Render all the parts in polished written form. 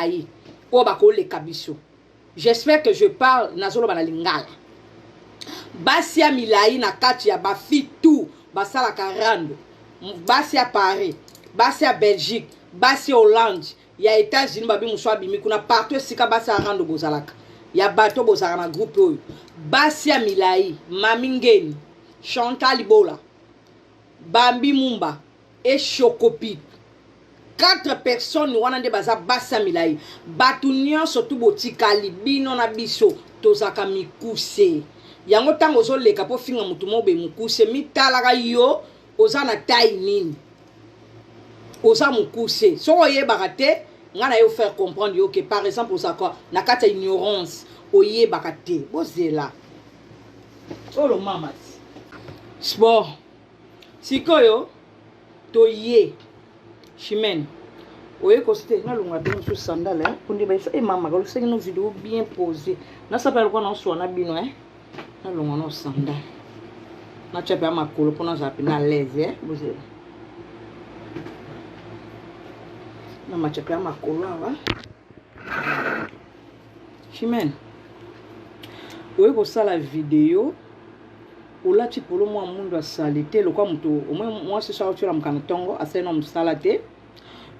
milai oyo bakoleka biso. J'espère que je parle, nazoloba na lingala. Basi ya milai na kati ya ba filles tout basalaka rando. Basi ya Paris, basi ya Belgique, basi ya Hollande, ya Etats-Unis babi mosusu abimi kuna partout esika basi ya rando bozalaka. Ya bato bozalaka na groupe oyo. Basi ya milai, Mami Ngeni, Chantal Bola, Bambi Mumba et Chocopi. 4 personnes wana nde baza basi ya milai. Bato nyonso tu botikali bino na biso tozalaka mikuse. Yango ntango ozoleka mpo finga motu moko boye mokuse, mitalaka yo oza na taille nini, oza mokuse. Soki oyebaka te, ngai na yo faire comprendre yo ke par exemple ozalaka na kati ya ignorance, oyebaka te. Bozela oyo mama sport sikoyo toye Chimène oye kosi te nalongola bino mosusu sandale mpo nde bayebisa e mama kalosengi no video bien posé nasapela lokola naoswa na bino e nalongwa no sandale natya mpe ya makolo mpo nazala mpe na l'aise e bozela namatya mpe ya makolo awa. Chimène oye kosala video olati polo mwa mundu ya salite lokwa moto omwe mwasi so aotyola mokana ntongo asali na mosala te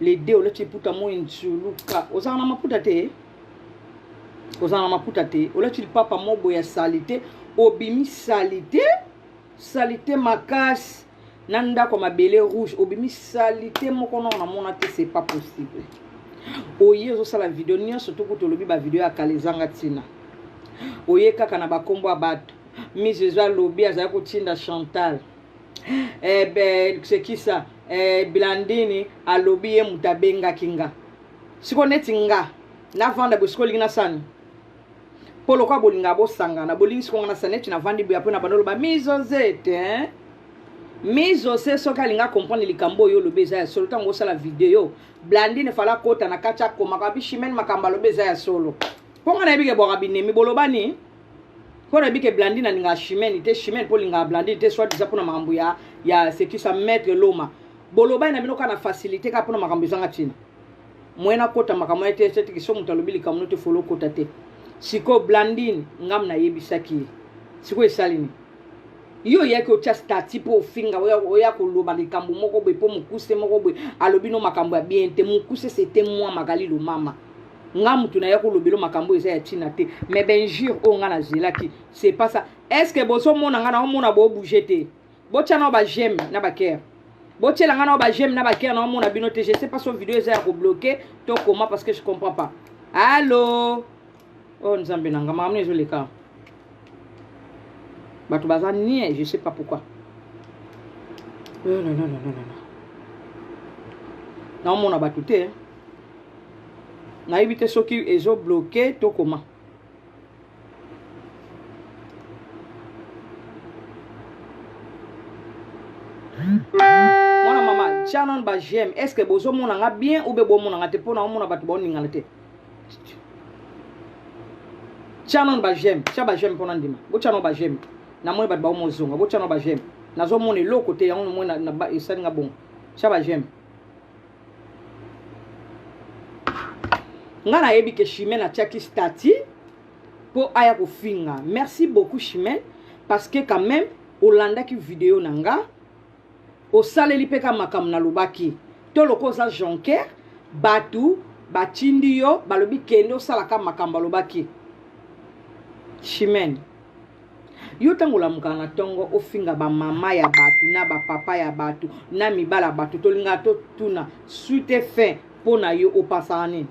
le de olati liputa moi nzuluka ozala na maputa te, ozala na maputa te, olati lipapa mobo ya salite, obimi salite salite makasi na ndako ya mabele rouge, obimi salite moko nao namona te, c'est pas possible. Oye ozosala video nyonso tokuta olobi ba video ya kala ezanga ntina, oye kaka na bakombo ya bato. Mise eza alobi azali kotinda Chantal eh, ben, sekisa eh, Blandini alobi ye moto abengaki nga sikoyo neti nga navanda boye sikoyo olingi nasani mpo lokola bolingaka bosangana bolingi sikoyo nga nasani neti navandi boye mpo na bando oloba mizoze te mizose soki alingi acomprendre likambo oyo olobi eza ya solo ntango osala video Blandine fala kota na kati akomaka bi Chimene makambo alobi eza ya solo mpo nga nayebi ke bwaka binemi boloba ni mpo nayebi ke Blandine alingaka Chimene te, Chimene mpo olingaka Blandine te soit disant mpona makambo ya ya sekisa maître Loma bolobani na bino kaka na facilité kaka mpona makambo ezanga ntina moye nakota makambo ya te etiki so moto alobi likambo no te folo okota te. Sikoyo Blandine ngam nayebisaki ye sikoyo esali nini? Yo oyaki otya statut mpo ofinga, oya koloba likambo moko boye mpo mokuse moko boye alobi no makambo ya bien te. Mokuse c'était moi Magali Lomama, nga mutu naya kolobelo makambo eza ya ntina te, mais benjure oyo nga nazelaki c'est pas ça. Est ce que bozomona nga naomona bobouge te? Botya nao ba j'aime na ba cœur, botiela nga nao ba j'aime na ba cœur, naomona bino te. Je sais pas so video eza ya kobloke to comment, parce que je comprends pas. Allo, oh nzambe na nga, makambo ezoleka bato baza nie, je sais pas pourquoi. Oh, non, non, non, non, non. Naomona bato te, nayebi te soki ezobloke to koma. Mwana mama tia nano ba j'aime. Est ce que bozomona nga bien ou be bomona nga te? Mpo naomona bato baoningana te. Tia nano ba j'aime, tia ba j'aime mpona ndima. Botia nano ba j'aime, namoni bato baomozonga. Botia nano ba j'aime, nazomona eloko te yango nomoni esali nga bongo. Tia ba j'aime. Nga nayebi ke Chimène atiaki statut mpo aya kofinga. Merci beaucoup Chimène, parce que quand même olandaki video na nga, osaleli mpe ka makambo nalobaki to loko oza jonker, bato batindi yo balobi kende osalaka makambo alobaki. Chimène, yo ntango olamukaka na ntongo ofinga bamama ya bato na bapapa ya bato na mibala ya bato, tolingaka totuna suite fin mpo na yo opasaka nini?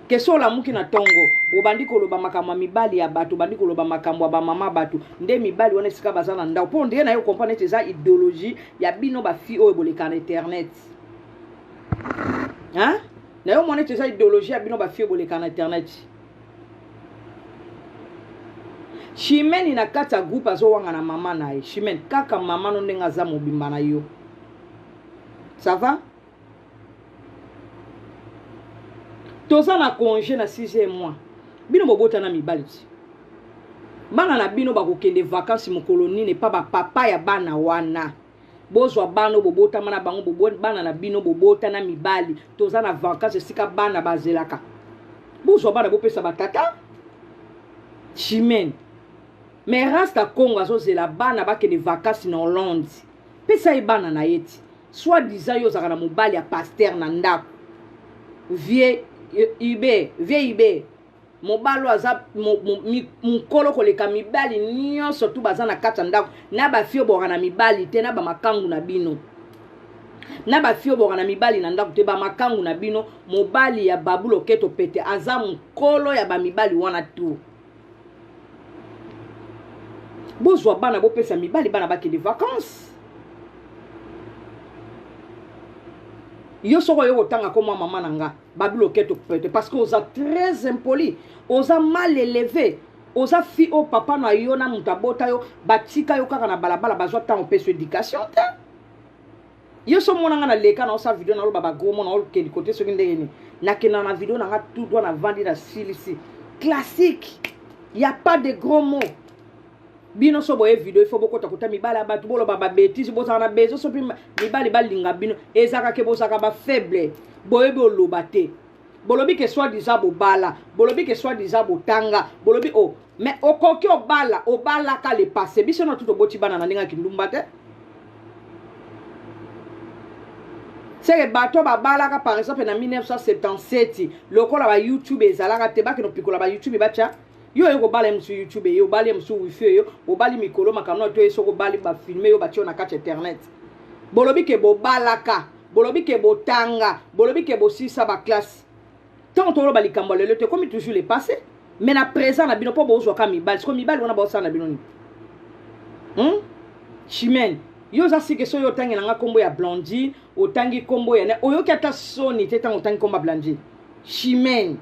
Ke so olamuki na ntongo obandi koloba makambo ya mibali ya bato, obandi koloba makambo ya bamama bato, nde mibali wana esika baza na ndako mpo ndenge na yo comprendre neti eza idéologie ya bino bafi oyo boleka na internet, hein? Na yo mona neti eza idéologie ya bino bafi oyo boleka na internet. Chimene na kati ya groupe azowanga na mama na ye. Chimene kaka mama no ndenge aza mobimba na yo, ça va? Toza na congé na 6e mois, bino bobota na mibali ti bana na bino bakokende vacances mokolo nini? Epa bapapa ya bana wana. Bozwa bana oyo bobotama na bango, bana na bino bobota na mibali. Toza na vacances esika bana bazelaka. Bozwa bana bopesa batata. Chimene. Mais Rasta Congo azozela bana bakende vacances na Hollande. Pesa ye bana na ye ti. Soit disant yo ozalaka na mobali ya pasteur na ndako. Vieux Ibe, vieux Ibe. Mobali oyo aza mokolo koleka mibali nyonso tu baza na kati ya ndako na bafio boka na mibali te na bamakangu na bino na bafio boka na mibali na ndako te bamakangu na bino mobali ya babu loketo pete aza mokolo ya bamibali wana tu bozwa bana bopesa mibali bana bakende vacances yo soko oye kotanga komwa mama na nga babi loketo pete parce que oza très impoli oza mal élevé oza fi oyo papa na yo na moto abota yo batika yo kaka na balabala bazwa ntango opesa éducation te yo so omona nga na leka na osala video naloba ba gros mot na okende kote soki ndenge nini nakenda na video na nga tout droit navandi na silisi classique ya pas de gros mot bino so boye video ifo bokota kota mibali ya bato boloba babetise bozala na bezo so mpe mibali balinga bino ezalaka ke bozalaka bafaible boyebi oloba te bolobi ke soit disant bobala bolobi ke soit disant botanga bolobi o oh, mais okoki obala obalaka le passé biso na tu toboti bana na ndenge ya kindumba te seke bato babalaka par exemple na 1977 lokola ba youtube ezalaka te bakende kopikola ba youtube batya yo oye kobala ye mosusu youtube eye obali ye mosusu wifi eyo obali mikolo makambo na to ye soki obali bafilme yo batye yo na kati ya internet bolobi ke bobalaka bolobi ke botanga bolobi ke bosilisa baklasse ntango toloba likambo ya lelo te ekomi toujours le passé mais na présent na bino mpo bozwaka mibali siko mibali wana baosala na bino nini hmm? chimene yo oza sike soki otangi na nga nkombo ya blandine otangi nkombo ya oyoki ata soni te ntango otangi nkombo ya blandine chimene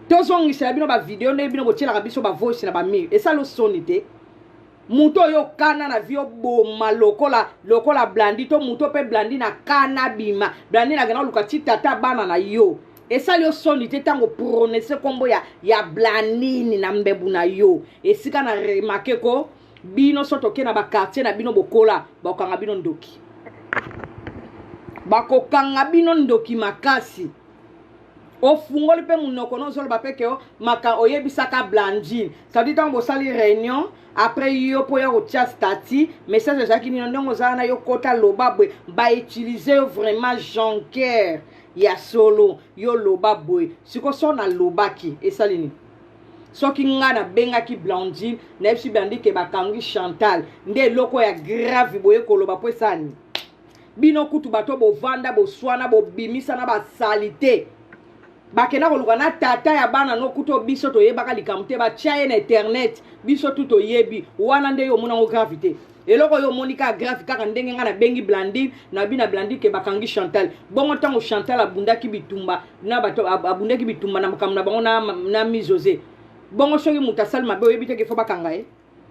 tozongisela bino bavideo ndenge bino botielaka biso bavoice na bamire esala soni te Moto oyo okana na vie oboma lokola lokola blandi to moto pe blandi na kana bima blandi na kenda koluka ti tata bana na yo esali yo soni te ntango prononce nkombo ya, ya blandini na mbebu na yo esika na remake ko bino so toke na bakartier na bino bokola bakokanga bino ndoki bakokanga bino ndoki makasi ofungoli mpe munoko no ozoloba mpe ke maka oyebisaka blandine ça dit ntango bosali réunion après yo mpo ya kotia statut message ezalaki nino ndenge ozala na yo kota loba boye bautilize yo vraiment jonker ya solo yo loba boye siko so nalobaki esali nini soki ngai nabengaki blandine nayebisi blandine ke bakangi chantal nde eloko ya grave boye koloba mpo esala nini Bino kutu bato bovanda boswana bobimisa na basalite bakenda koluka na tata ya bana no kutu biso toyebaka likambo te batya ye na internet biso tu toyebi wana nde yo omona yango grave te eloko oyo omoni kaka grave kaka ndenge ngai nabengi blandine nabi na blandine ke bakangi chantal bongo ntango chantal abundaki bitumba na bato abundaki bitumba na makambo na bango na, na misose bongo soki moto asali mabe oyebi te ke fo bakanga ye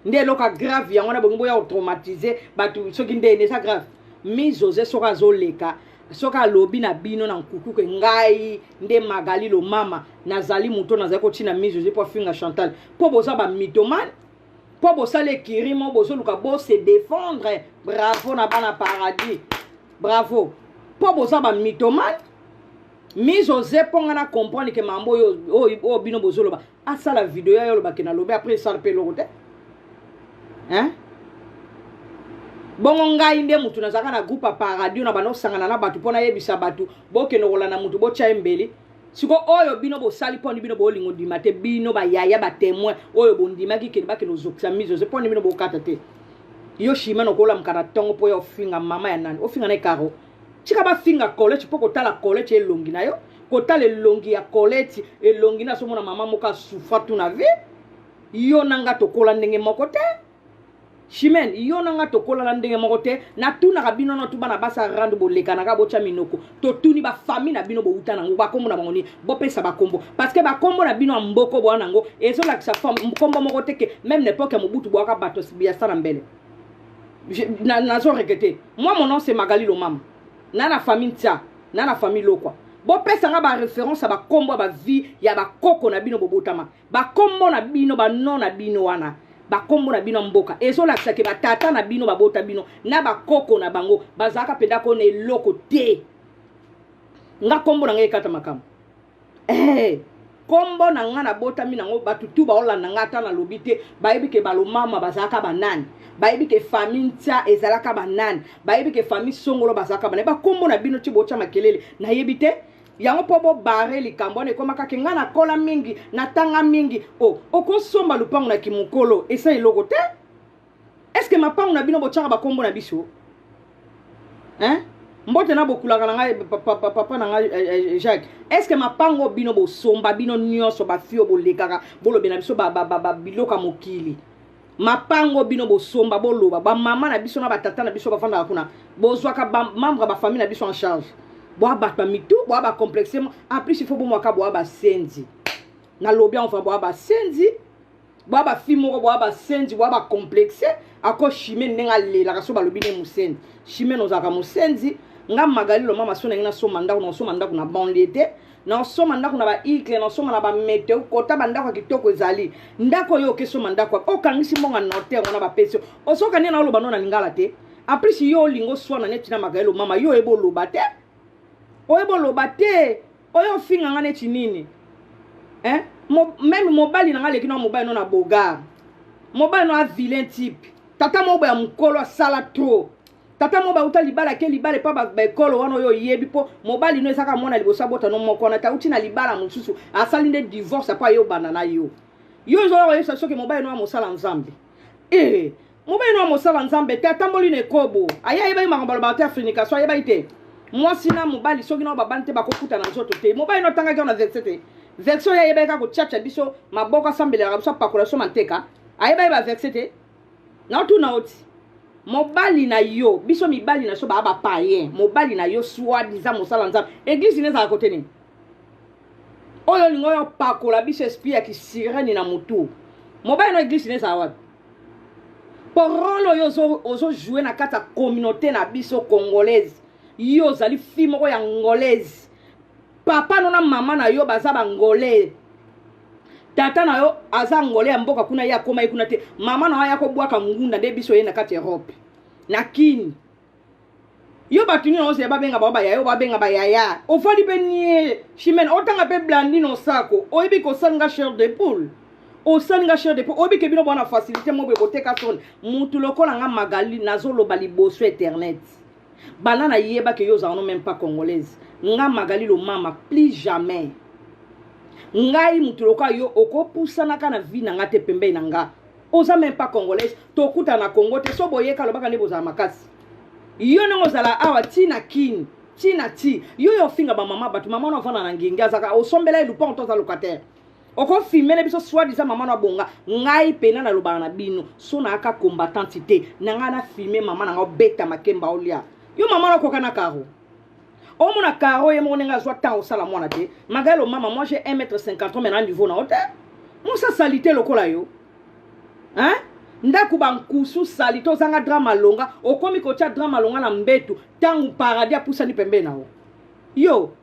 nde eloko ya grave yango wana bongi boya kotraumatise bato soki ndeni eza grave mizoze soki azoleka soki alobi na bino na nkuku ke ngai nde magali lomama nazali moto nazali kotina mizoze mpo afinga chantal mpo boza bamitomane mpo bosala ekiri mo bozoluka bose défendre bravo na bana paradis bravo mpo boza bamitomane mizoze mpo ngai na comprendre ke mambo oyo, oyo, oyo bino bozoloba asala video ya oloba ke nalobi après esala mpe eloko te hein bongo ngai nde motu nazalaka na groupe ya paradio na banda osangana na bato mpo nayebisa bato bokende kolanda motu botya ye mbeli siko oyo bino bosali mpo bino bolingo ndima te bino bayaya batemoin oyo bondimaki kende bakende ozokisa mizoze mpo bino bokata te yo shimene okolamuka na ntongo mpo ya ofinga mama ya nani ofinga na ekaro tika bafinga college mpo kotala college elongi na yo kotala elongi ya colette elongi na azomona mama moko asufra tu na vie yo na nga tokola ndenge moko te chimene yo na nga tokola na ndenge moko te natunaka bino na tu bana basa rando bolekanaka botya minoko totuni bafamille na bino bowuta nango bakombo na bango nini bopesa bakombo parce que bakombo na bino ya mboko boya nango ezolakisa nkombo moko te ke meme na epoke ya mobutu boyaka bato ya sana mbele nazo regrete moi mon nom c'est magali lomama na na famille ntia na na famille lokwa bopesa nga bareference ya bakombo ya bavie ya bakoko na bino bobotama bakombo na bino banon na bino wana Bakombo na bino ya mboka ezolakisa ke batata na bino babota bino na bakoko na bango bazalaka mpenza kona eloko te. Nga kombo na ngai ekata makambo. Eh, kombo na nga nabotami nango, bato tu baolanda nga, ata nalobi te, bayebi ke balomama bazalaka banani, bayebi ke famille Ntsa ezalaka banani, bayebi ke famille Songolo bazalaka banani. Bakombo na bino ti botya makelele, nayebi te yango mpo bobare likambo wana. Ekomaka ke ngai nakola mingi, natanga mingi. O okosomba lupango na kimokolo, esa eloko te. Est-ce mapango na bino botyaka bakombo na biso, hein? Mbote na bokulaka na ngai, papa na ngai Jacques. Est ce que mapango bino bosomba, bino nyonso bafio bolekaka bolobela biso biloko ya mokili, mapango bino bosomba, boloba bamama na biso na batata na biso bafandaka kuna, bozwaka bamembre ya bafamille na biso en charge? Boa bato ya mitu, boa bacomplexe. En plus, il faut bomwaka, boa basenzi. Nalobi enfin, boa basenzi, boa bafi moko, boa basenzi, boa bacomplexe. Ako Chimene ndenge alelaka so balobi ne mosenzi. Chimene, ozalaka mosenzi. Nga Magali Lomama, so ndenge nasomba ndako, nasomba ndako na banlieue te, nasomba ndako na baikle, nasomba na bameteo kota. Bandako ya kitoko ezali. Ndako oyo okesomba, ndako okangisi mbongo ya notaire wana bapesi yo, osoka nde na oloba no na lingala te. En plus, yo olingi oswana neti na Magali Lomama, yo oyeba oloba te, oyeba oloba te. Oyo ofinga nga neti nini, hein? Même mobali na nga aleki na mobali no na bogar. Mobali no a vilain type, tata moko ya mokolo asala trop, tata moko bauta libala ke libala epa baekolo wana oyo oyebi, mpo mobali no ezaka mwana liboso abota no moko wana, tauti na libala mosusu, asali nde divorce apo ayobanda na yo. Yo ezoya koyebisa soki mobali no ya mosala Nzambe. E mobali no ya mosala Nzambe te, atamboli na ekobo, aye ayebaki makambo alobaka te, afrinication ayebaki te. Mwasi na mobali soki nao babandi te, bakokuta na nzoto te. Mobali no atangaki wana verset te, verset oyo ayebaki kaka kotiatia biso maboko, asambelelaka biso, apakola biso manteka, ayebaki baverset te. Naotuna oti mobali na yo, biso mibali na biso baa bapayen. Mobali na yo soi-disant mosala Nzambe, église ne ezala kote nini? Oyo olingi oyo opakola biso esprit ya kisirene na motu. Mobali no, église ne ezala wapi? Po rôle oyo ozojoue na kati ya communauté na biso congolaise, yo ozali fille moko ya ngolaise. Papa no na mama na yo baza bangolais, tata na yo aza ngolais ya mboka kuna, ye akóma ye kuna te. Mama na yo aya kobwaka ngunda nde biso ye na kati ya Europe na Kini. Yo bato nini ozela babenga bango bayaya? Oyo babenga bayaya, ofandi mpe nie. Chimene, otanga mpe Blandine Osako, oyebi kosalinga chair de poule, osalinga chair de poule. Oyebi ke bino bwana facilité mo boye boteka soni. Mutu lokola nga Magali, nazoloba liboso internet, banda nayebaki yo ozala no même pas congolaise. Nga Magali Lomama, plus jamais ngai mutu lokola yo okopusanaka na vie na nga te pembeni na nga. Oza même pas congolaise, tokutana na Congo te. So boyeka alobaka nde bozala makasi. Yo ndenge ozala awa ntina Kini, ntina ti yo yo ofinga bamama bato. Mama wana ovanda na Ngingi, azalaka osombela ye lupango to aza locataire? Okofimele biso soi-disant mama no abonga. Ngai pena nalobaka na bino, so nayaka combattante te na ngai nafilme mama na ngai obeta makemba olia. Yo mama no okoka na karo, omona karo ye moko ndenge azwa temps osala mwana te. Magaelo mama, moi j'ai 1 mètre 53, mais na niveau na yo te. Mosa salite lokola yo, hein? Ndako bankusu salite, ozanga drap malonga, okomi kotia drap malonga na mbetu ntango paradis apusani pembeni na yo. Yo,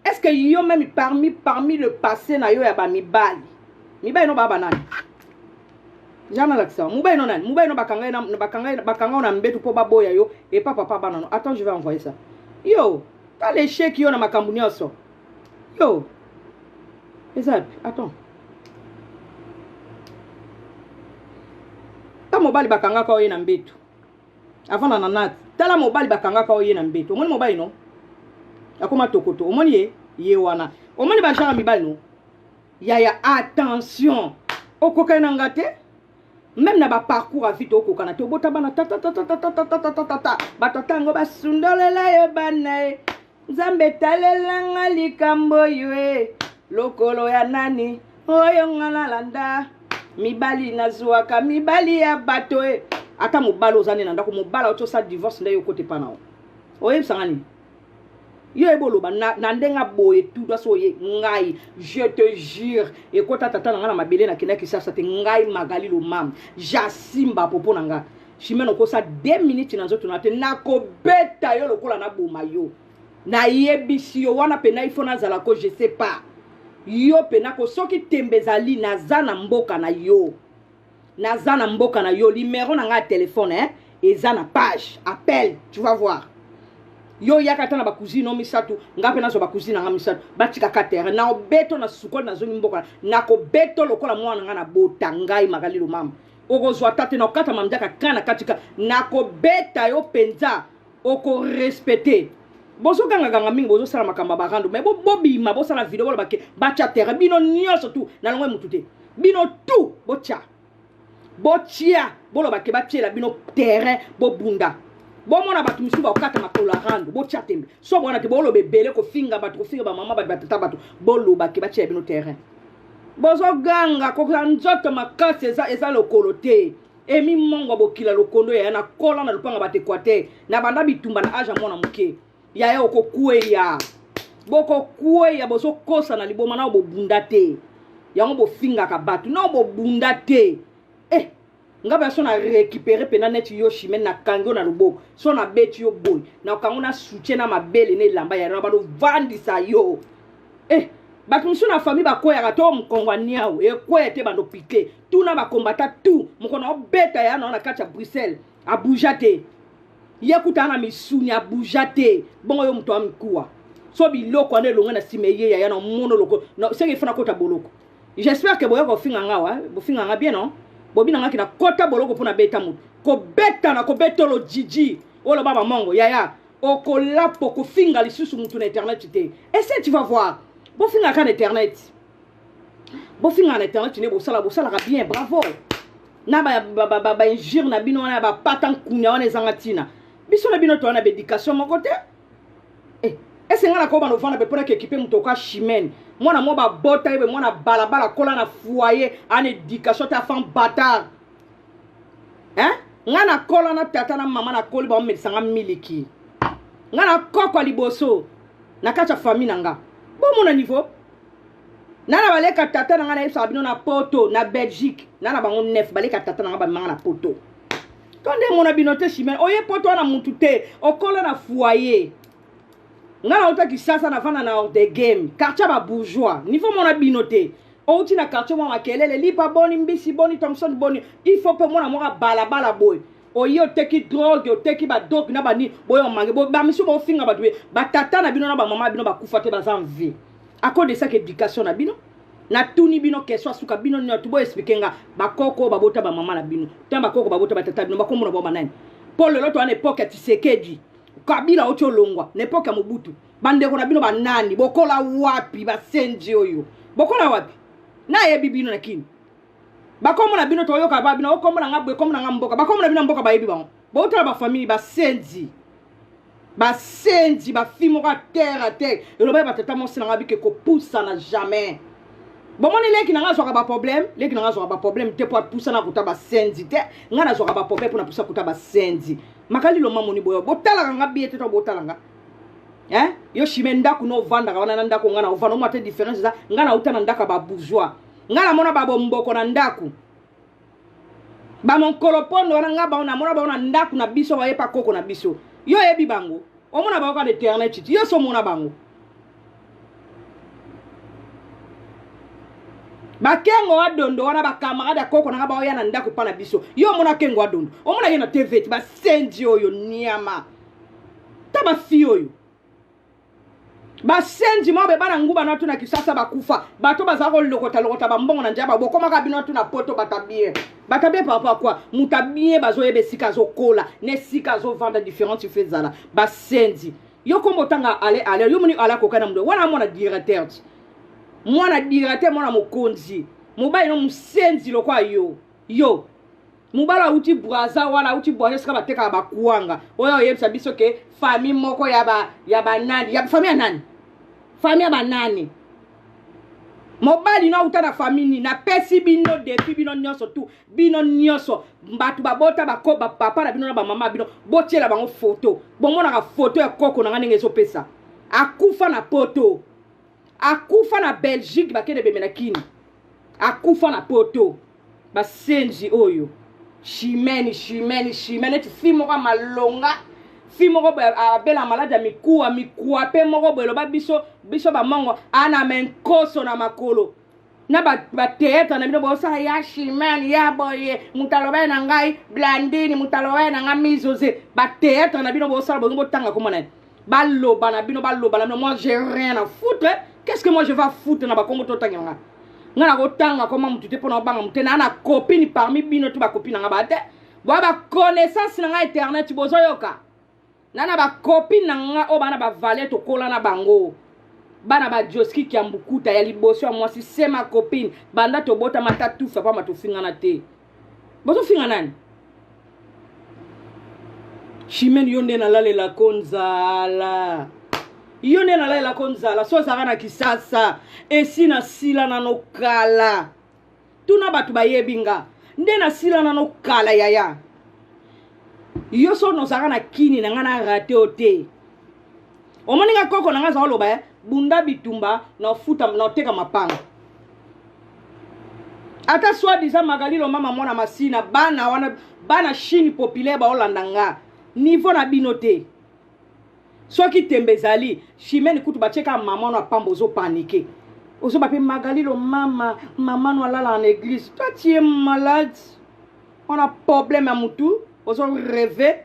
est ce que yo même parmi le passé na yo ya bamibali, mibali no baa banani? Ja nalakisa mobali no nani? Mobali no bakanga na mbetu mpo baboya yo epa papa bana no. Attends, je vais envoyer ça. Yo tala échec yo na makambo nyonso yo eza. Attends, ta mobali bakangaka oye na mbetu avant na nanati. Tala mobali bakangaka oye na mbetu. Omoni mobali no akoma tokoto, omoni ye, ye wana, omoni bagenre mibali no. Yaya, attention, okokani na nga te. Même na baparcours ya vie tokokana te. Obota bana tatatatatatatatata, bato ata yango basundolela yo bana ye. Nzambe etalelanga likambo oyo e lokolo ya nani oyo nga nalanda mibali, nazwaka mibali ya bato e. Ata mobali oza nde na ndako, mobali auti osala divorce nde yo kote epa na yo, oyebisanga nini? Yo yebi oloba na ndenge boye tuda so oye. Ngai, je te jure, ekota tata na ngai na mabele, nakendaki Kisasa te. Ngai Magali Lomama, jasimba popo na ngai. Chimene, okosa 2 minutes na nzoto na te, nakobeta yo lokola naboma yo. Nayebisi yo wana pena ifo nazala ko je sais pas yo pena ko soki tembe ezali naza na mboka na yo. Naza na mboka na yo, numero na nga ya telefone hein, eza na page. Appelle, tu vas voir. Yo yaka ata na ba cousine no misato, nga pe nazwa ba cousine na nga misato, batika ka terrain. Na obeto na sukoli nazongi mboka, na kobeto lokola mwana na nga na bota ngai Magali Lomama. Okozwa ata te na okata mamdiaka ka na kati ka, na kobeta yo penza oko respecter. Bozo ganga ganga mingi, bozo sala makambo ya ba rando, mais bobima bosala video boloba ke batia terrain bino nyonso tout na longwe mutu te. Bino tout botia. Botia boloba ke batiela bino terrain bobunda. Bomona bato misusu bakokata makolo ya rando, botia tembe. So bwana te boloba ebele kofinga bato, kofinga ba mama bato, batata bato, boloba ke batiela bino terrain. Bozo ganga koka nzoto makasi eza eza lokolo te. Emi mongo bokila lokondo yaya na kola na lupanga bato Equateur na banda bitumba na age ya mwana moke yaya okokweya bokokweya bozokosa na liboma nao bobunda te yango bofingaka bato nao bobunda te eh nga mpe so na récupéré mpena neti yo chimene nakangi yo na loboko so nabeti yo boye nakango na soutien na mabele na elamba ya na balovandisa yo eh bato mosusu na famille bakweyaka to mokongo ya niau ekweya te bando pike tuna bakombata tout mokona obeta ya na na kati ya Bruxelles abuja te ye kuta na misuni abuja te bongo yo moto ya mikuwa so biloko wana elonga na nsima eye yaya na mono loko seke ifana kota boloko. J'espère que boya kofinga nga wa bofinga nga bien non bobina nga kina kota boloko mpona beta moto kobeta na kobetolo jiji oloba bamongo yaya okolapo kofinga lisusu mutu na internet te. Ese tu vas voir bofinga ka na internet, bofinga na internet nde bosala bosalaka bien, bravo na ba injure na bino wana ya bapata nkunya wana ezanga ntina. Biso na bino towana baéducation moko te. Eh, ese nga nakoba novanda be mpona kekipe moto oka chimene mwana mwa babota ye be mwana balabala kola na foyer ana éducation te afan batard hein? Nga nakola na tata na mama nakoli baomelisa nga miliki nga nakokwa liboso na kati ya famille na nga bomona niveau nana baleka tata na nga nayebisaka bino na poto na Belgique nana bango nef baleka tata na nga bamanga na poto to nde mona bino te chimene oye poto wana mutu te okola na foyer nga nauta Kisasa navanda na Ordegame quartier ya babourgeois niveau mona bino te outi na quartier mwa makelele lipa boni mbisi boni Thomson boni il faut mpe mwana moko balabala boye oye oteki drogue oteki badrogue na banini boye omange bamisu bofinga bato batata na bino na bamama bino bakufa te baza nvi akodesaka éducation na bino. Natuni bino question asuka bino nyonso bo expliquer nga bakoko babota bamama na bino ntango bakoko babota batata bino bakomona bango banani mpo lelo toza na epoke ya Tshisekedi Kabila oti olongwa na epoke ya Mobutu bandeko na bino banani bokola wapi basenzi oyo bokola wapi nayebi bino na kini bakomona bino toyoka ba bino okomona nga boye komona nga mboka bakomona bino mboka bayebi bango botala bafamili basenzi basenzi bafi moko ya terre a terre elobaki batata mwasi na nga bike kopusana jamais bomoni leki na nga azwaka baproblème leki na nga azwaka baproblème te mpo apusana kuta basenzi te nga nazwaka baproblème mpo napusa kuta basenzi makalilo mamoni boyo botalaka nga bie te to botala nga hein yo chime ndako no ovandaka wana na ndako nga na ovanda omwa te différence eza nga nauta na ndako ya babourgeois nga namona babomboko na ndako bamonkolo pondo wana nga bango namona bango na ndako na biso bayepa koko na biso yo oyebi bango omona bango kaka na internet ti yo so omona bango bakengo wa dondo wana bakamarade ya koko nanga baoya na ndako epa na biso yo omona kengo wa dondo omona ye na tv ti basenzi oyo niama ta bafi oyo basenzi moko be bana nguba na tuna Kisasa bakufa bato bazala kolokota lokota bambongo na nzela bokomaka bino tuna poto bata bien bata bien par rapport à quoi moto abien bazoyeba esika azokola na esika azovanda différence ife ezala basenzi yo kombo otanga ale ale yo moni ale akoka na moto wana mwana directeur ti mwana directeur mwana mokonzi mobali no mosenzi lokwa yo yo mobali auti Braza wana auti Braza esika batekaka bakwanga oyo oyebisa biso ke famille moko ya ba ya banani ya famille ya nani famille ya banani mobali no auta na famille nini napesi bino defi bino nyonso tu bino nyonso bato babota bako bapapa na bino na bamama bino botiela bango foto bomonaka foto ya koko na nga ndenge ezopesa akufa na poto akufa na Belgique bakende beme na kini akufa na poto basenzi oyo chimene chimene chimene neti fi moko ya malonga fi moko boye abela maladi ya mikuwa mikuwa mpe moko boye eloba biso biso bamongo ana menkoso na makolo. Na batheatre na bino bosala ya chimene ya boye, moto alobai na ngai Blandine, moto alobai na ngai Mizoze. Batheatre na bino bosala, bolingi botanga komona nani? Baloba na bino, baloba na bino. Moi, j'ai rien à foutre. Qu'est-ce que moi je vais foutre na bakombo totangela nga? Nga nakotanga koma motu te mpo na obanga motu te. Naa na copine parmi bino tu, bacopine na nga baa te, boya baconnaissance na nga internet, bozoyoka na na bacopine na nga oyo bana bavale, tokola na bango, bana badioski kiambukuta ya liboso ya mwasi, se ma copine banda tobotama ta tufa pamba, tofingana te. Bozofinga nani? Chimene, yo nde nalalelako nzala, yo nde nalalelako nzala. So ozalaka na Kisasa, esi nasila nano kala. Tuna bato bayebi nga nde nasila nano kala. Yaya, yo so nozalaka na kini na nga na rate yo te. Omoni nga, koko na nga aza oloba eh, bunda bitumba na ofuta na oteka mapanga. Ata soi disant Magali Lomama, mwana Masina, bana wana, bana Chine populaire, baolanda nga niveau na bino te. Soki tembe ezali, Chimene kutu batie kaka mama wana pamba, ozopanike, ozoba mpe Magali Lomama, mama no alala na église. Toi, tu es malade, on a problème ya mutu, ozo rêve.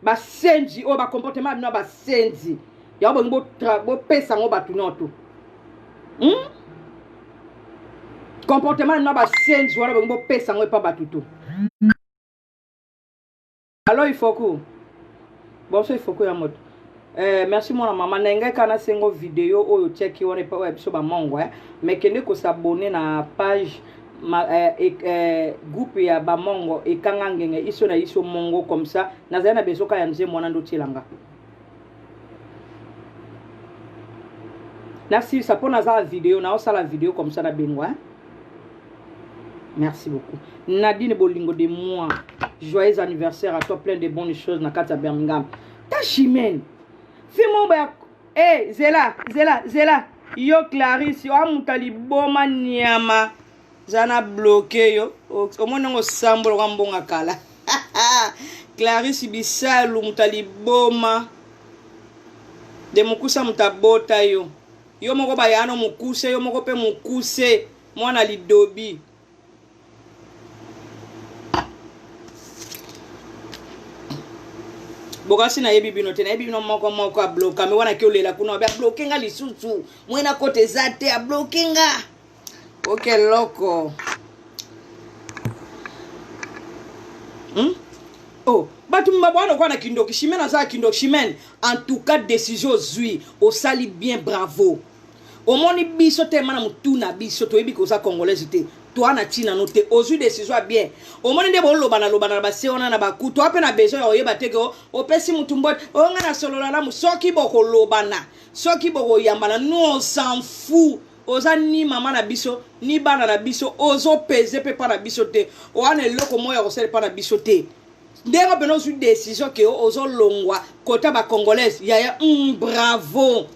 Basenzi oyo, bacomportement ya bino ya basenzi yango, bolingi bopesa yango bato nyonso, Comportement na bino ya basenzi wana, bolingi bopesa yango epa bato tu. Alo, Ifoku, bonso. Ifoku ya moto. Merci mwana mama na ngai. Kaka nasengo video oyo otiaki wana epai oyo ya biso bamongo, eh. Mais kende kos'abonner na page ma, groupe ya bamongo ekanga ngenge iso na iso mongo. Comme ça nazali na besoin ya nzembo wana nde otielanga nasilisa mpo naza video, naosala video comme ça na bengwa, hein? Merci beaucoup, Nadine Bolingo de moi. Joyeux anniversaire à toi, plein de bonnes choses na kati ya Birmingham. Ta Chimene fimo boya. Eh, zela, zela, zela. Yo Clarisse, oamuta liboma nyama, za na bloke yo. Omoni yango, osambola kwa mbonga kala. Clarisse Bisalu, moto liboma de mokusa, moto abota yo, yo moko bayano mokuse, yo moko mpe mokuse, mwana lidobi. Bokasi nayebi bino te, nayebi bino moko moko. Ablokami wana, ki olela kuna, wabi abloke nga lisusu, mwena kote eza te, abloke nga. Oke loko, Oh, bato mabwana kwa na kindoki. Chimene aza ya kindoki. Chimene, en tout cas décision ozwi, osali bien, bravo. Omoni biso te mana motu na biso, toyebi koza congolaise te, toa na ntina no te. Ozwi décision ya bien. Omoni nde bolobana lobana na base wana na baku, toa mpe na besoin ya koyeba te ke opesi mutu mbote oyo ngai nasolola namu. Soki bokolobana, soki bokoyambana, nous on s'en fout. Oza ni mama na biso ni bana na biso, ozopese mpe mpa na biso te, owana eloko moko ya kosala epa na biso te. Ndenge mpena ozwi décision ke ozolongwa kota bacongolaise, yaya, bravo,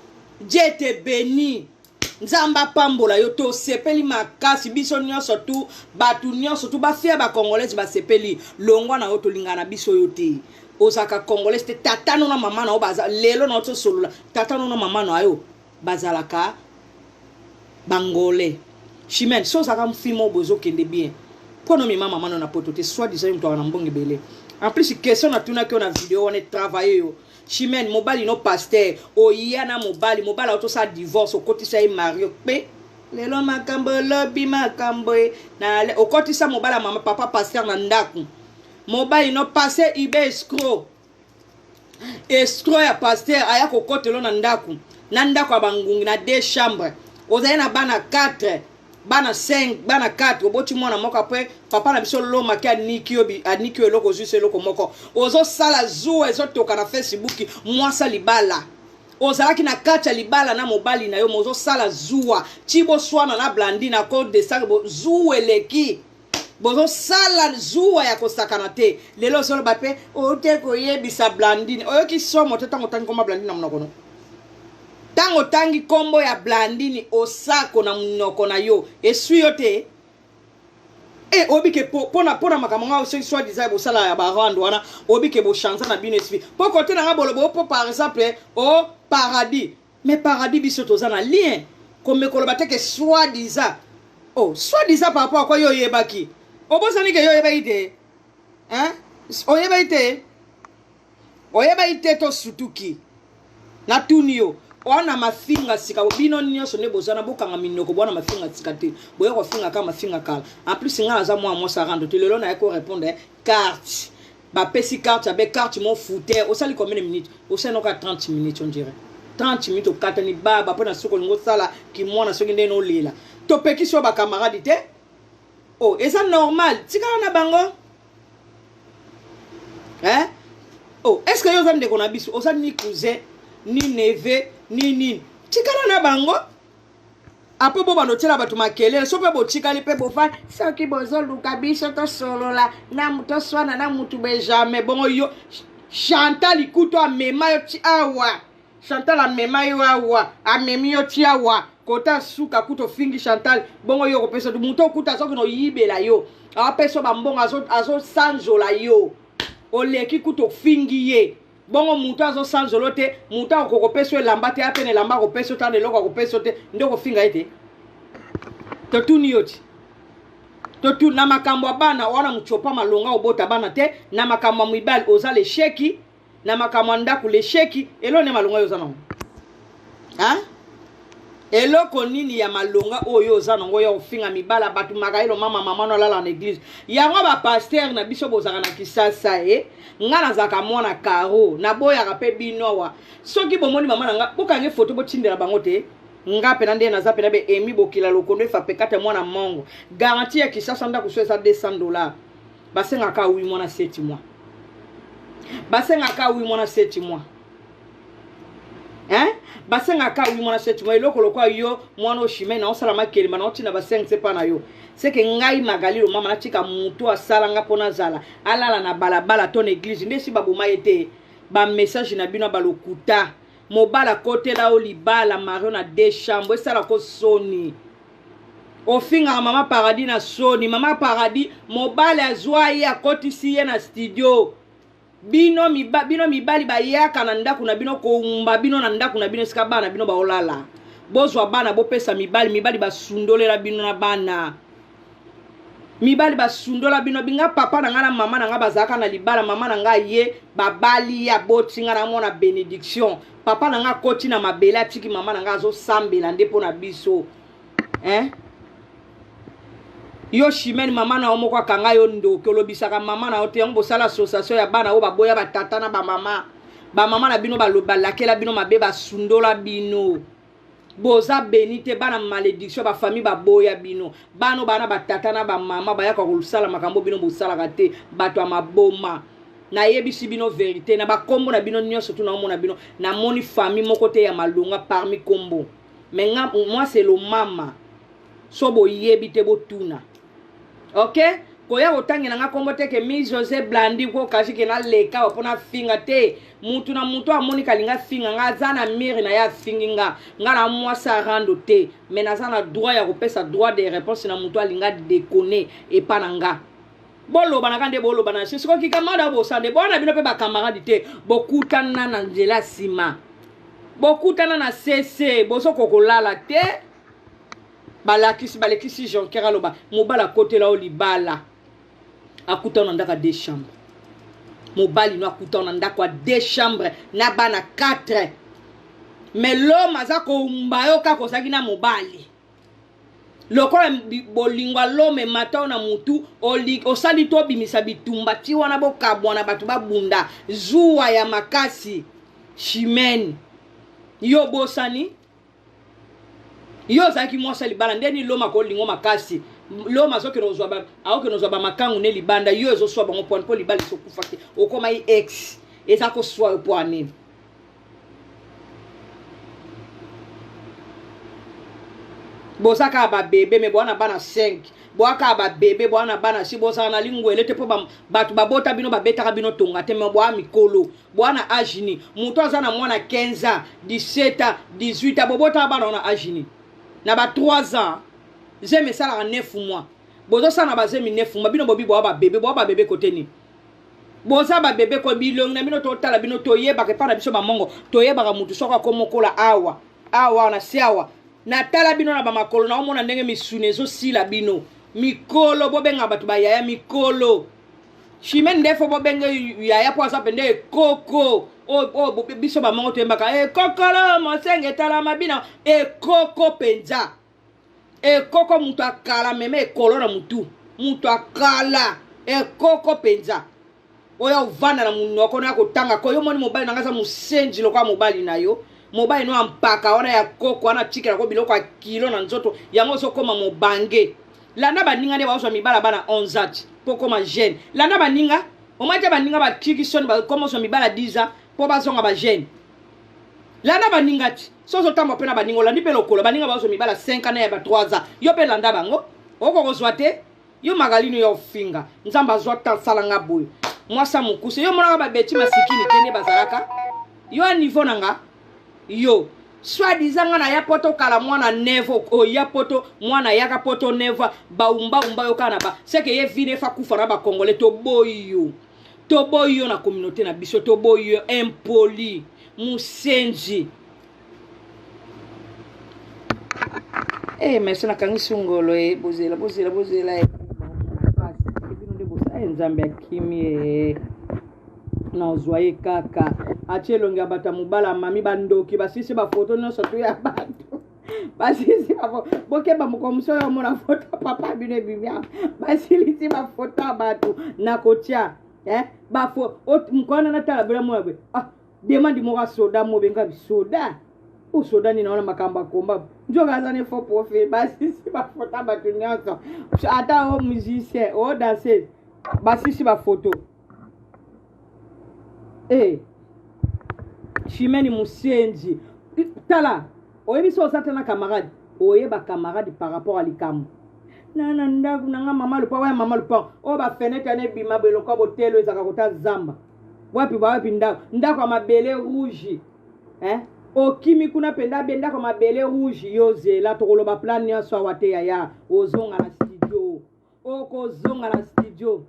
Dieu te béni, Nzambe apambola yo. Tosepeli makasi biso nyonso tu, bato nyonso tu, bafia bacongolaise basepeli. Longwa na yo, tolingana na biso yo te. Ozalaka congolaise te. Tata no na mama na yo baza lelo na yo, tosolola. Tata no na mama na yo bazalaka bangolais. Chimene, so ozalaka mfimo boye, ozokende bien mpo no mima mama no na poto te. Soit disant yo moto aka na mbongo ebele. En plus, question natunaki yo na video wana etravaille yo. Chimene, mobali no pasteur, oya na mobali, mobali aotosala divorce, okotisa ye mario mpe lelo makambo olobi makambo na okotisa mobali ya mama papa pasteur na ndako. Mobali no passe ibe, escroc, escroc ya pasteur, aya kokotelo na ndako, na ndako ya bangungi na deux chambre. Ozali na bana 4, bana 5, bana 4, oboti mwana moko. Apres papa na biso lomaki, aniki yo, aniki yo eloko, ozwi so eloko moko, ozosala zuwa, ezotoka na Facebook. Mwasa libala, ozalaki na kati ya libala na mobali na yo, mozosala zuwa ti boswana na Blandi na kodesaka. Zuwa eleki, bozosala zuwa ya kosakana te. Lelo ozoloba mpe ote koyebisa Blandine. Oyoki somo te ntango otangi komba Blandine na monoko no? Ntango otangi nkombo ya Blandine Osako na monoko na yo, eswi yo te? E oyebi ke mpona makambo nga, soki soit disant bosala ya barande wana, oyebi ke bochanza na bino esprit mpo kote na nga boloba mpo par exemple o paradis. Mais paradis, biso toza na lien. Komekoloba te ke soit disant. Oh, soit disant par rapport à quoi yo oyebaki? Obosani ke yo oyebaki te? Hein? Oyebaki te? Oyebaki te to sutuki? Natuni yo. Wana mafinga sika bino nyonso nde bozana bokanga minoko bwana mafinga sika te. Boya kofinga kaka mafinga kala. En plus nga naza mwana mwasi rando te lelo naye ko répondre carte. Bapesi carte abe carte mo fouter. Osali combien de minutes? Osali noka 30 minutes on dirait. 30 minutes okatani baba mpo na soki olingi osala kimwana soki ndenge olela. Topekisi yo ba camarade te. Oh, eza normal. Tikala na bango. Hein? Oh, est-ce que yo oza ndeko na biso? Oza ni cousin, ni neveu, ni nini. Tikala na bango. Apo bo bando tiela bato makelele, so pe botikali pe bofandi soki bozoluka biso tosolola na toswana na mutu be jamais bongo yo Chantal ikuto amema yo ti awa. Chantal amema yo awa, amemi yo ti awa. Kota suka kutu ofingi Chantal, bongo yo okopesa moto okuta azoki noyibela yo. Apesa ba mbongo azo azosanzola yo. Oleki kutu ofingi ye. Bongo moto azosanzola te, moto akokopesa yo elamba te, apene elamba akopesa yo tana eloko akopesa yo te, nde okofinga ye te. Totuni yo ti. Totu na makambo ya bana wana muchopa malonga obota bana te, na makambo ya mibali oza lesheki. Na makambo ya ndako lesheki eloko nini ya malonga yo oza nango hein? Eloko nini ya malonga oyo oza nango ya kofinga mibala bato makayelo mama mama no alala na eglise yango ba pasteur na biso bozalaka na kisasa e nga nazalaka mwana karo naboyaka mpe bino awa soki bomoni mama na nga bokange foto botindela bango te nga pena nde naza pena be emi bokila lokondo efa pekate mwana mongo garantie ya kisasa ndako so eza 200 dollars basengaka 8 mois na 7 mois basengaka 8 mois na 7 mois hein basengaka 8 mois na 7 mois eloko lokola yo mwana oshime na osala makelema na otina ba 5 sepa na yo seke ngai magali lomama natika moto asala nga mpo nazala alala na balabala to na eglise nde esi baboma ye te bamessage na bino ya balokuta mobala akotela yo libala mario na deux chambre esala ko soni Ofingaka mama paradis na soni. Mama paradis mobali azwa ye akotisi ye na studio. Bino miba, bino mibali bayaka na ndako na bino koumba bino na ndako na bino esika bana bino baolala. Bozwa bana bopesa mibali, mibali basundolela bino na bana. Mibali basundola bino binga papa na nga na mama na nga bazalaka na libala mama na nga ye babali ye aboti nga na mona benediction papa na nga akoti na mabele atiki mama na nga azosambela nde mpo na biso hein yo chimene mama na yo moko akanga yo ndoki olobisaka mama na yo te yango bosala association ya bana oyo baboya batata na bamama bamama na bino balakela bino mabe basundola bino boza beni te bana malediction bafamille baboya bino bana oyo bana batata na bamama bayaka kosala makambo bino bosalaka te bato ya maboma nayebisi bino verite na bakombo na bino nyonso tu naomona bino namoni famille moko te ya malonga parmi kombo me nga moi c'est lomama so boyebi te botuna ok koya kotangela nga kombo te ke mi jose blandi ko kashi ke naleka mpo nafinga te mutu na mutu amoni kalinga finga nga aza na mire na ye afingi nga nga na mwasi arando te me naza na droit ya kopesa droit de réponse na mutu alinga decone epa na nga bolobanaka nde bolobana sikoyo kikamada bosa nde bona bino mpe bakamarade te bokutana na nzela nsima bokutana na cc bozokoka kolala te balakisi balekisi jonker aloba mobali akotela yo libala akuta na ndako ya deux chambre mobali no akuta na ndako ya deux chambre na bana 4 mais l'homme aza koumba yo kaka ozalaki na mobali lokola bolingo ya lome emata yo na mutu osali to obimisa bitumba ti wana bokabwana bato babunda zuwa ya makasi chimene yo obosani yo ozalaki mwasi ya libala nde nini loma kolingo makasi loma azokende kozwa akokende kozwa bamakangu ne libanda yo ezoswa bango pwani mpo libala esokufa te okomai ex eza koswa yo pwa nini boza kaka babebe me boa na bana 5 boa kaka babebe boa na bana si bozala na lingwele te mpo bato babota bino babetaka bino tonga te me boa mikolo boa na age nini moto aza na mwana 15 ans 17 ans 18 ans bobotaka bana wana age nini na ba 3 ans zemi esalaka 9 mois bozosala na bazemi 9 mois bino bobi boa babebe boa babebe kote nini boza ba bebe ko bilongi na bino totala bino toyebaka epai na biso bamongo toyebaka motu soko akomokola awa awa na se awa. Natala bino na bamakolo, naomona ndenge misuni ezosila bino. Mikolo, bobenga bato bayaya mikolo. Chimene nde fo bobenge yaya mpo aza mpenza ekoko. Oyo biso bamongo toyembaka ekokolo mosenge tala mabina ekoko mpenza. Ekoko moto akala meme ekolo na motu. Moto akala ekoko mpenza. Oyo ovanda na munoko na kotanga ko yo moni mobali na nga aza musenzi lokola mobali na yo mobali no ya mpaka wana ya koko wana atikela ko biloko ya kilo na nzoto yango ozokoma mobange landa baninga nde baozwa mibala bana 11 ans mpo okoma jeune landa baninga omoni te baninga batiki soni bakoma ozwa mibala 10 ans mpo bazonga ba jeune landa baninga ti so ozotambola mpe na baninga olandi mpe lokolo baninga baozwa mibala 5 ans na ya ba 3 ans yo mpe landa bango okokozwa te Yo Magaline yo ofinga nzambe azwa temps sala nga boye mwasi ya mokuse yo omonaka ba beti masikini te nde bazalaka yo a niveau na nga yo soit disant nga naya poto kala mwana nevo oya poto mwana yaka poto neva baumba umba yo kaka na ba seke ye vine fa kufa na ba congolais toboyi yo toboyi yo na communauté na biso toboyi yo impoli musenzi Eh, merci nakangisi ngolo e bozela bozela bozela e bino nde bosa e nzambe akimi e nazwa ye kaka atie elongi ya bato ya mobala mami bandoki basisi bafoto nyonso tu ya bato basilisi bokeba mokolo mosusu oyo omona foto papa bino ebimi basilisi bafoto ya bato nakotia eh? bafo mokolo wana natala bela mona boye ah demande moko ya soda mo benga soda o soda nini wana makambo ya komba nzoka aza ne faux profil basisi bafoto ya bato nyonso ata o musicien o danseuse basisi bafoto e eh. chimene musenzi tala oyebi so oza te na camarade oyeba camarade par rapport ya likambo na na ndako na nga mama lupango ya mama lupango oyo bafenetre wana ebima boye lokola botelo ezalaka kota zamba wapi wapi ndako ndako ya mabele rouge eh? okimi kuna mpenza be ndako ya mabele rouge yo zela tokoloba plan nyonso awa te yaya ozonga na studio okozonga na studio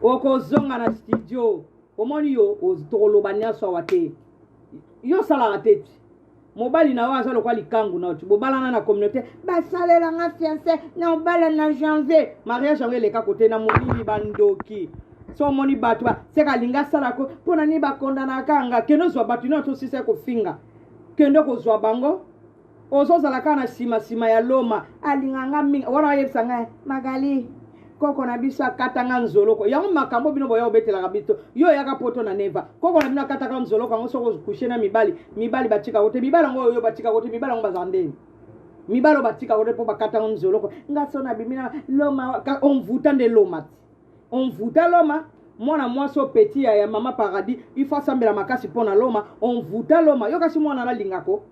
okozonga na studio omoni yo tokoloba nyonso awa te yo osalaka te ti mobali na yo aza lokola likangu na yo ti bobalana na communauté basalela nga fiance na obala na janvier mariage yango eleka kote na molili bandoki so omoni bato seka alingi asala ko mpo na nini bakondanaka nga kende ozwa bato nyonso osisa kofinga kende kozwa bango ozozala kaka na nsima nsima ya loma alinga nga mingi wana ayebisa ngai magali koko na biso akata nga nzoloko yango makambo bino boya obetelaka biso yo oyaka poto na neva koko na bino akataka nzoloko yango soki okushe na mibali mibali batika ko te mibali yango oyo batika ko te mibali yango bazala ndeni mibali oyo batika ko te mpo bakata ngo nzoloko nga so nabimi na loma omvuta nde loma ti Onvuta loma mwana mwasi oyo petit ya, ya mama paradis il faut asambela makasi mpo na loma onvuta loma yo kasi mwana nalingako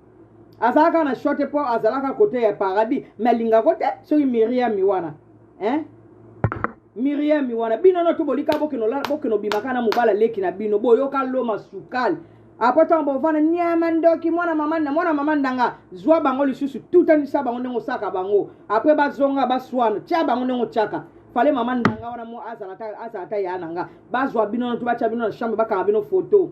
azalaka na choix te mpo azalaka kote ya paradis mais alingako te soki miriami wana hein? miriami wana bino no to bolika bokeno bimaka na mobala leki na bino boyoka loma sukali apres ntango bovanda niama ndoki mwana mama na mwana mama ndanga zwa bango lisusu tutanisa bango ndenge osaka bango apres bazonga baswana tia bango ndenge otiaka fale mama ndanga wana mo azala ta azala ta ya na nga bazwa bino na batia bino na chambre bakanga bino photo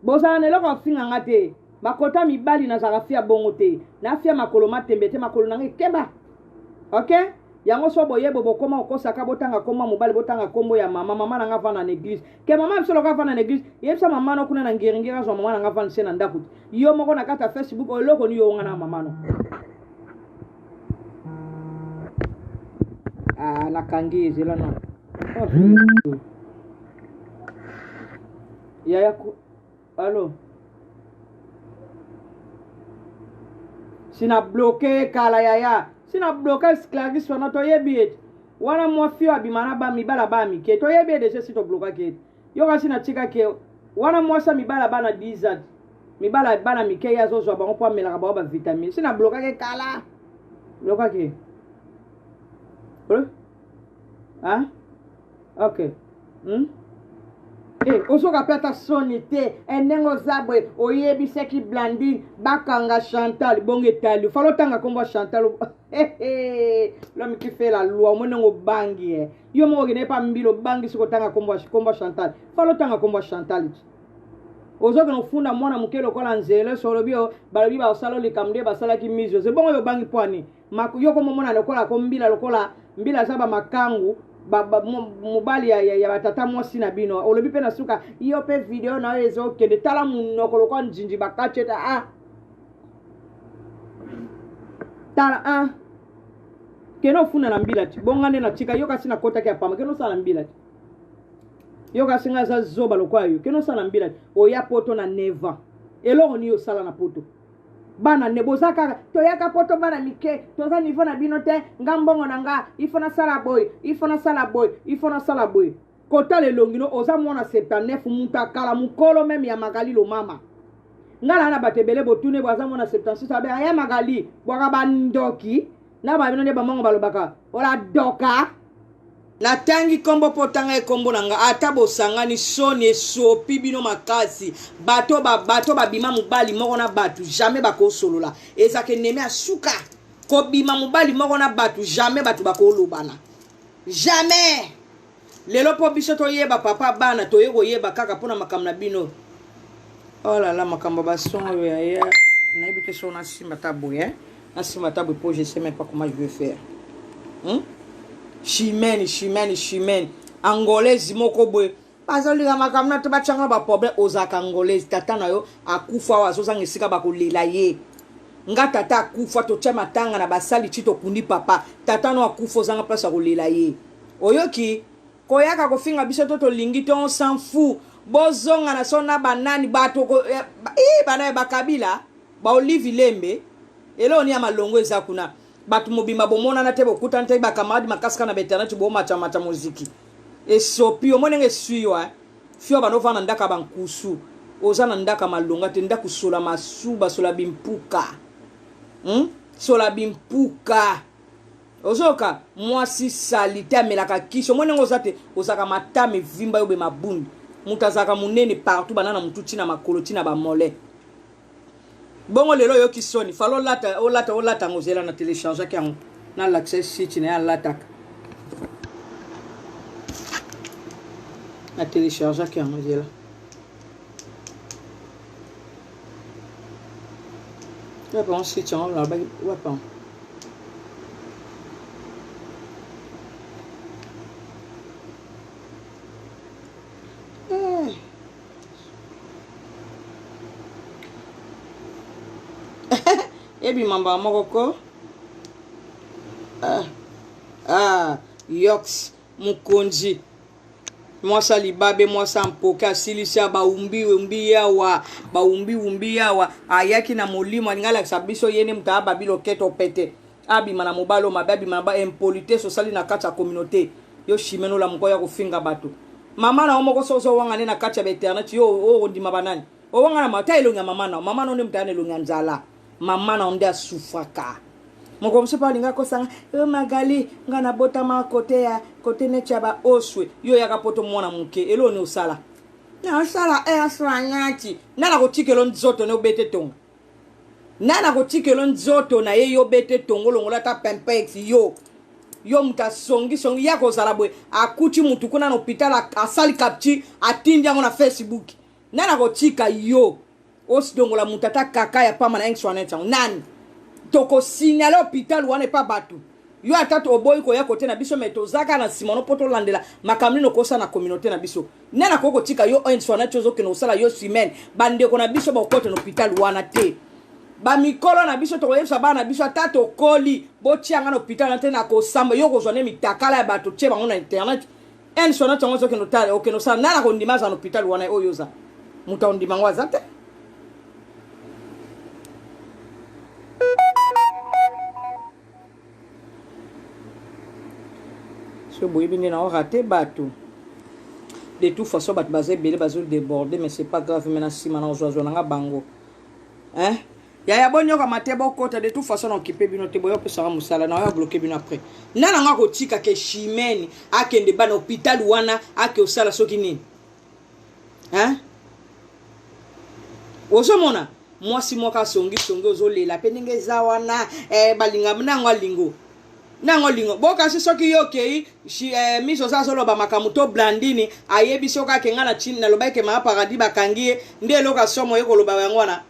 bozala na eloko afinga nga te bakota mibali nazalaka fia bongo te nafia makolo matembe te makolo na nga ekeba ok yango so boyebo bokoma okosaka botanga kombo ya mobali botanga kombo ya mama mama na nga avanda na eglise ke mama biso loka avanda na eglise yebisa mama no kuna na ngiringiri azwa mama na nga avanda se na ndako te yo moko na kati ya facebook eloko ni yo nga na mama no Ah, nakangi ezela na oh. Yaya ku allo sina bloke kala yaya sina bloke Clarisse wana toyebi ete wana mwa fio abima na ba mibala ba mike toyebi ye deja si toblokaki ete yo kasi natikaki ye wana mwasi ya mibala bana 10 ans mibala bana mike ye azozwa bango mpo amelaka bango bavitamine si nablokaki kala blokaki ah? ok hmm? Eh, ozoka mpe ata soni te eh, ndenge oza boye oyebisaki blandine bakanga chantal bongo etali fala otanga nkombo ya chantal l'homme qui fait la loi omoni ndenge obangi eh. yo moko okende epa mbila obangi soki otanga nkombo ya chantal fala otanga nkombo ya chantal ti. Ozokende kofunda mwana moke lokola nzele so olobi oh, balobi basala likambo nde basalaki mise oze bongo yo obangi mpo ani yo komomona lokola ko mbila lokola mbila aza bamakangu mobali ya, ya, ya batata mwasi na bino olobi mpe na suka yo mpe video na yo ezokende tala monoko lokola njinji bakati ete ah tala ah kende ofunda na mbila ti bonga nde natika yo kasi nakotaki ya pamba kende osala na mbila ti yo kasi ngai aza zoba lokola yo kende osala na mbila ti oya poto na 9 ans eloko nini osala na poto bana ne boza kaka toyaka poto bana mike toza niveau na bino te nga mbongo na nga ifo nasala boye ifo nasala boye ifo nasala boye kotala elongi no oza mwana 79 moto akala mokolo meme ya magali lomama nga naa na bato ebele botune bo aza mwana 76 abe aya magali bwaka bandoki na babino nde bamongo balobaka ola doka natangi nkombo mpo otanga ye nkombo na nga ata bosangani soni esopi bino makasi bato ba, bato babima mobali moko na bato jamais bakosolola ezaka enemi ya suka kobima mobali moko na bato jamais bato bakolobana jamais lelo mpo biso toyeba papa bana toye koyeba kaka mpo na makambo na bino olala oh makambo ya bason oyo yaya nayebi te so nasimba ta boye nasimba ta boye mpo je sais même pas comment je vais faire hmm? chimene chimene chimene angolaise moko boye bazolinga makambo na to batyanga baproblème ozalaka angolaise tata na yo akufa oyo azozanga esika bakolela ye nga tata akufa totya matanga na basali ti tokundi papa tata no akufa ozanga place ya kolela ye oyoki koyaka kofinga biso to tolingi to on s'en fout bozonga na so na banani bato eh, bana ya bakabila baolive lembe eloko ni ya malongo eza kuna bato mobimba bomonana te bokutana te bakamarade makasi kaka na bainternet bomacamaca moziki esopi omoni ndenge eswi yo eh? fio bando ovanda ndako ya bankusu oza na ndako ya malonga te ndako sola masuba sola bimpuka hmm? sola bimpuka ozoyoka mwasi salite amelaka kisi omoni ndenge oza te ozalaka matama evimba yo be mabundu moto azalaka monene partout banda na motu ntina makolo ntina bamole bongo lelo oyoki soni falo olata olata olata yango zela na telechargeaki yango nalakisa ye site na ye alataka na telechargeaki yango zela wapi yango site yango nalobaki wapi yango eh. ebima mbala moko ko ah, ah, yox mokonzi mwasi ya libabe mwasi ya mpoke asilisi ya baumbi umbi yawa baumbi umbi yawa ayaki na molimo alingi alakisa biso ye nde moto ababi loketo pete abima na mobali oyo mabe abima na ba impolitesse osali na kati ya communauté yo chimene olamuka oya kofinga bato mama na yo moko soki ozowanga nde na kati ya bainternet yo okondima banani owanga na ta elongi ya mama na yo mama na yo nde moto aya na elongi ya nzala mama na yo nde asufraka mokolo mosusu mpe alinga akosanga e eh, magali ngai nabotama kote ya kote neti ya baoswe yo oyaka poto mwana moke eloni osala nasala asala nyati nani akotikelo nzoto ne obete tonga Nani akotikelo nzoto na ye yo bete tongo longola ata pimpex yo yo moto asongi songi ye akozala boye akuti motu kuna na hôpital asali capture atindi yango na facebook nani akotika yo osidongola moto ata kaka ya pamba na insoinete yango nani tokosignale hôpital wana epa bato yo ata oboyi koya kote na biso me toza kaka na nsima no mpo tolandela makambo nini okosala na communauté na biso nani akoki kotika yo nswana ti ozokende kosala yo semaine bandeko na biso bakokota na hôpital wana te bamikolo na biso tokoyebisa bana na biso ata tokoli botia nga na hôpital na te na kosamba yo kozwa nde mitakala ya bato tie bango na internet nswana ti yango ozokende otala okende osala nani akondima aza na hôpital wana oyo oza moto akondima yango aza te soki boyebi nde nao rate bato de toute façon bato baza ebele bazo déborde mais c'est pas grave mais na nsima na ozwazwa na nga bango hein yaya bonyokama te bokota de toute façon na okipe bino te boya opesaka mosala na oya bloke bino après na nanga kotika ke chimene akende bana hôpital wana ake osala soki nini hein ozomona mwasi moko asongisongi ozolela mpe ndenge eza wana eh, balinga nango alingo Nango lingo bokasi soki yo okei eh, miso oza azoloba makambo to blandini ayebi soki ake ngai na chine nalobaki ke maa paradis bakangi ye nde eloko ya somo ye koloba yango wana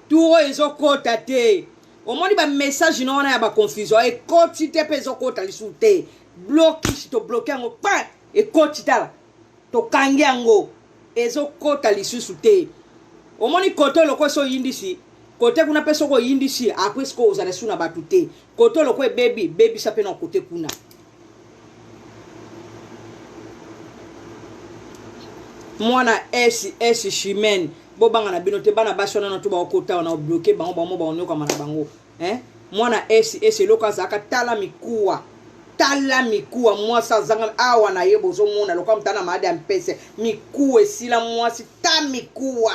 tour oyo ezokota te omoni ba message no wana ya ba confusion ekoti te mpe ezokota lisusu te blocus tobloke yango pa ekoti tala tokangi yango ezokota lisusu te omoni kote oloko esi oyindisi kote kuna mpe soki oyindisi apres sikoyo ozala lisusu na bato te kote oloko ebebi bebisa mpe na kote kuna mwana ss chimene bobanga na bino te bana basi wana na to baokota wana obloke bango bango baonyokama na bango eh? Mwana SS eloko azalaka tala mikuwa tala mikuwa mwasi azanga awa na ye bozomona lokola moto ana maadi ya mpese mikuwa esila mwasi ta mikuwa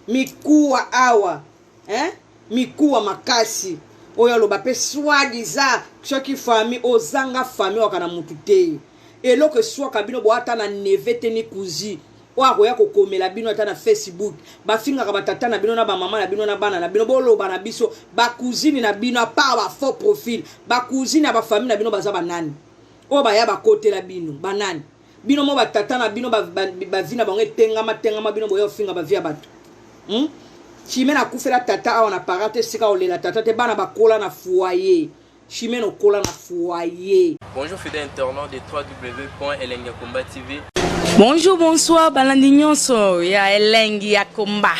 mikuwa awa eh? Mikuwa makasi oyo aloba mpe soi-disant soki famille ozanga famille waka na mutu te eloko eswaka bino bo ata na neve te ni cousin oyo akoya kokomela bino ata na Facebook bafingaka batata na bino na bamama na bino na bana na bino boloba na biso bacousine na bino apart ba faux profil bacousine ya bafamille na bino baza banani oyo baya bakotela bino banani bino mo batata na bino bavi na bango etengama tengama bino boya ofinga bavi ya bato hmm? Chimene akufela tata awa na para te esika olela tata te bana bakola na foyer Chimene okola na foyer. Bonjour fidèle internaute de www.elengiyakomba TV. Bonjour, bonsoir, balandi nyonso ya Elengi ya Komba.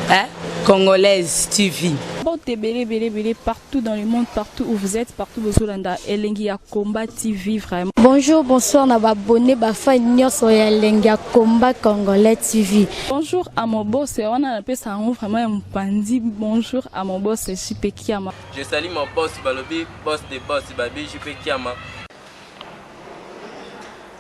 Hein? Congolaise TV. Mbote ebele ebele ebele partout dans le monde, partout où vous êtes, partout bozolanda Elengi ya Combat TV vraiment. Bonjour, bonsoir na ba abonné ba fan nyonso ya Elengi ya Combat Congolais TV. Bonjour à mon boss, wana napesa yango vraiment ya mopanzi. Bonjour à mon boss JP Kiama. Je salue mon boss balobi boss de boss babi JP Kiama.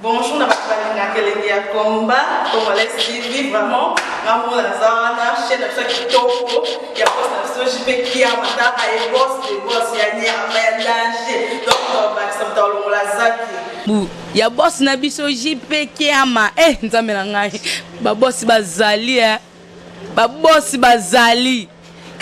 Bonjour na bato balingaka elengi ya combat congolais TV vraiment nga moko naza wana chaîne na biso ya kitoko ya boss na biso JP Kiama taka ye boss de boss ya nyama ya danger donc bakisa moto alongola zaki bu ya boss na biso JP Kiama eh nzambe na ngai ba boss bazali eh ba boss bazali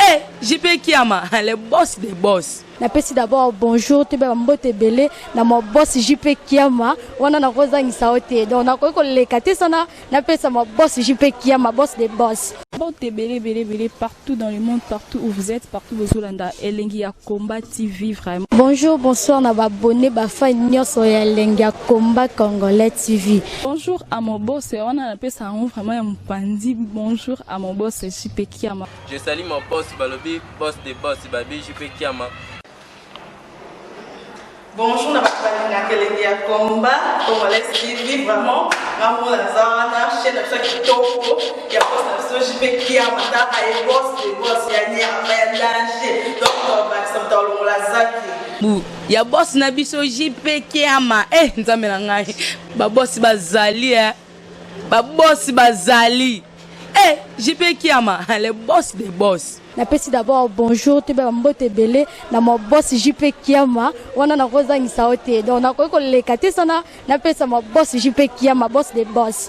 Eh, JP Kiama, le boss des boss. Napesi d'abord bonjour toyeba ba mbote ebele na ma boss JP Kiama wana nakozangisa yo te donc nakoki koleka te sana napesa ma boss JP Kiama boss des boss. Mbote ebele ebele ebele partout dans le monde, partout où vous êtes, partout bozolanda Elengi ya Combat TV vraiment. Bonjour, bonsoir na ba abonné ba fan nyonso ya Elengi ya Combat Congolais TV. Bonjour à mon boss, wana napesa yango vraiment ya mopanzi. Bonjour à mon boss JP Kiama. Je salue mon boss balobi boss de boss babi JP Kiama. Bonjour na bato balingaka elengi ya combat congolais TV vraiment nga moko naza wana chaîne na biso ya kitoko ya boss na biso JP Kiama taka ye boss de boss ya nyama ya danger donc bakisa moto alongola zaki bu ya boss na biso JP Kiama eh nzambe na ngai ba boss bazali eh ba boss bazali eh JP Kiama le boss des boss. Napesi d'abord bonjour toyeba ba mbote ebele na ma boss JP Kiama wana nakozangisa yo te donc nakoki koleka te sana napesa ma boss JP Kiama boss des boss.